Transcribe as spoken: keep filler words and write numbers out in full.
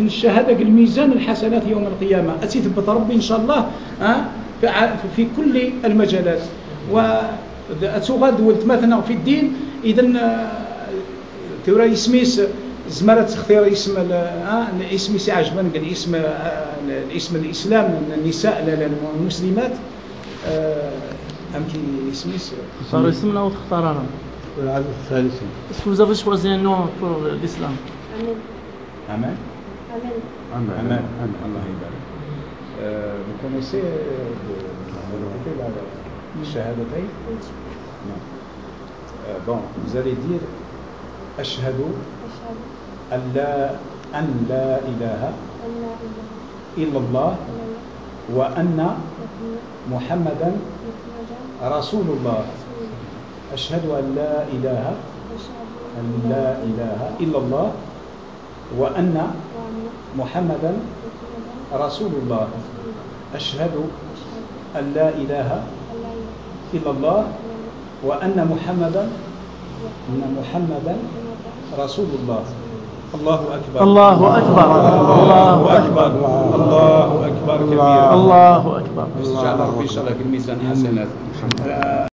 الشهادة في الميزان الحسنات يوم القيامة. أتثبت ربي إن شاء الله، ها، في ع-، في كل المجالات. و أتغاد ولتماتنا في الدين، إذن، آه، ترى اسميس، زمرة تختار اسم ال-، آه، اسميس عجبا، قال اسم، آه، الاسم الإسلام، النساء، لا، لا، المسلمات. آه، أم كي اسميس؟ اختار اسمنا وتختار أنا. العدد الثالث. Est-ce que vous avez choisi un nom pour l'islam? Amen. Amen. Amen. Amen. Amen. Amen. الله يبارك. Euh, vous connaissez, euh, vous répétez la, la shahadatayn? Non. Euh, bon, vous allez dire أشهد أن لا، أن لا إله إلا الله وأن محمدا رسول الله. أشهد أن لا إله، أن لا إله إلا الله وأن محمدا رسول الله. أشهد أن لا إله إلا الله وأن محمدا، أن محمدا رسول الله. الله أكبر. الله أكبر. الله أكبر. الله أكبر كبيرا. الله أكبر. إن شاء الله ربي إن شاء الله في الميزان حسنات.